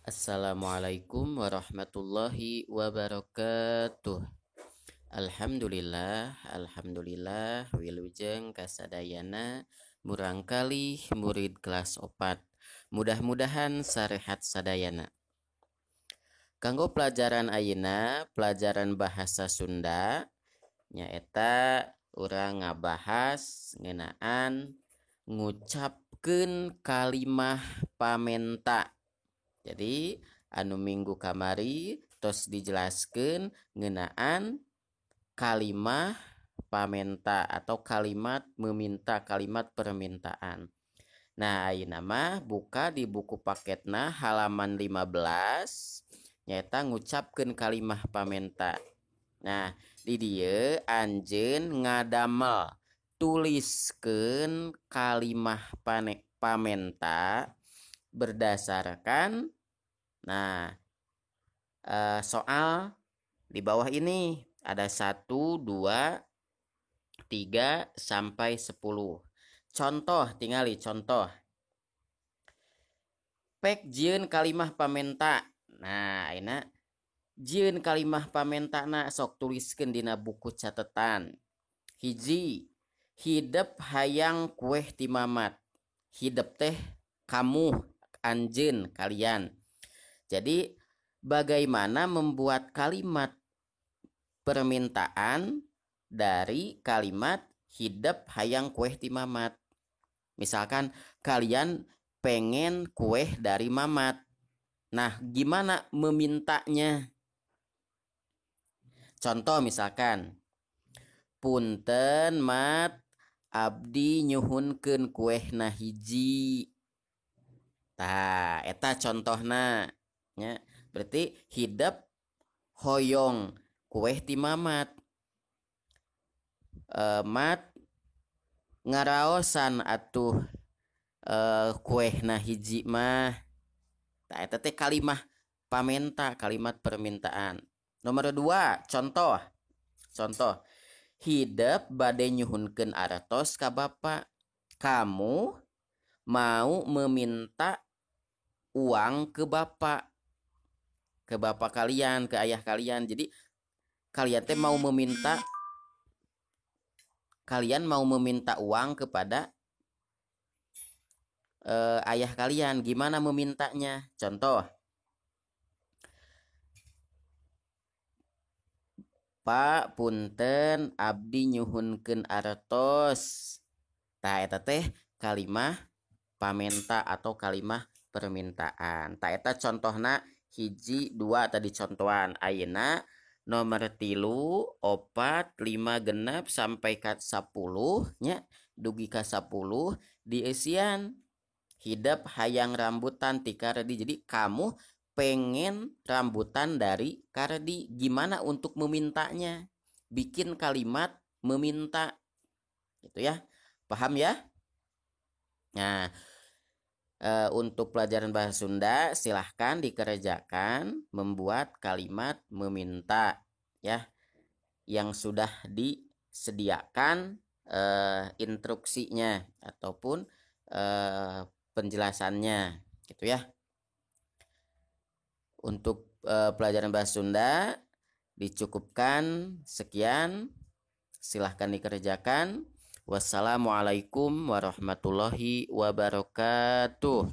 Assalamualaikum warahmatullahi wabarakatuh. Alhamdulillah, alhamdulillah wilujeng kasadayana murangkalih murid kelas 4. Mudah-mudahan sarehat sadayana. Kanggo pelajaran ayeuna, pelajaran bahasa Sunda nyaeta urang ngabahas ngeunaan ngucapkeun kalimah pamenta. Jadi anu minggu kamari tos dijelaskeun ngeunaan kalimah pamenta atau kalimat meminta, kalimat permintaan. Nah, ayeuna mah buka di buku paketna halaman 15 nyaeta ngucapkeun kalimah pamenta. Nah, di dieu anjeun ngadamel tuliskeun kalimah pamenta berdasarkan soal di bawah ini ada 1, 2, 3 sampai 10. Contoh, tingali contoh. Pek jieun kalimah pamenta. Nah, ayeuna jieun kalimah pamentana sok tuliskeun dina buku catatan. Hiji, hidep hayang kueh ti mamat. Hidep teh kamu, anjeun, kalian. Jadi bagaimana membuat kalimat permintaan dari kalimat hidep hayang kueh ti mamat. Misalkan kalian pengen kueh dari mamat. Nah, gimana memintanya? Contoh misalkan, punten mat, abdi nyuhunkeun kuehna hiji. Tah, eta contohna nya. Berarti hidep hoyong kueh ti mamat. Mat ngaraosan atuh kuehna hiji mah. Tah, eta teh kalimah pamenta, kalimat permintaan. Nomor 2, contoh. Contoh, hidep bade nyuhunkeun artos ka bapa. Kamu mau meminta uang ke bapak kalian, ke ayah kalian. Jadi kalian teh mau meminta, kalian mau meminta uang kepada ayah kalian. Gimana memintanya? Contoh, Pak punten abdi nyuhunkeun artos. Tah, eta teh kalimah pamenta atau kalimah permintaan. Tah, eta contohna 1, 2 tadi contohan. Ayeuna nomor 3, 4, 5, 6 sampai ka 10 nya, dugi ka 10 dieusian hidep hayang rambutan ti Kardi. Jadi kamu pengen rambutan dari Kardi, gimana untuk memintanya? Bikin kalimat meminta, gitu ya. Paham ya? Nah, untuk pelajaran bahasa Sunda silahkan dikerjakan membuat kalimat meminta ya, yang sudah disediakan instruksinya ataupun penjelasannya, gitu ya. Untuk pelajaran bahasa Sunda dicukupkan sekian, silahkan dikerjakan. Wassalamualaikum warahmatullahi wabarakatuh.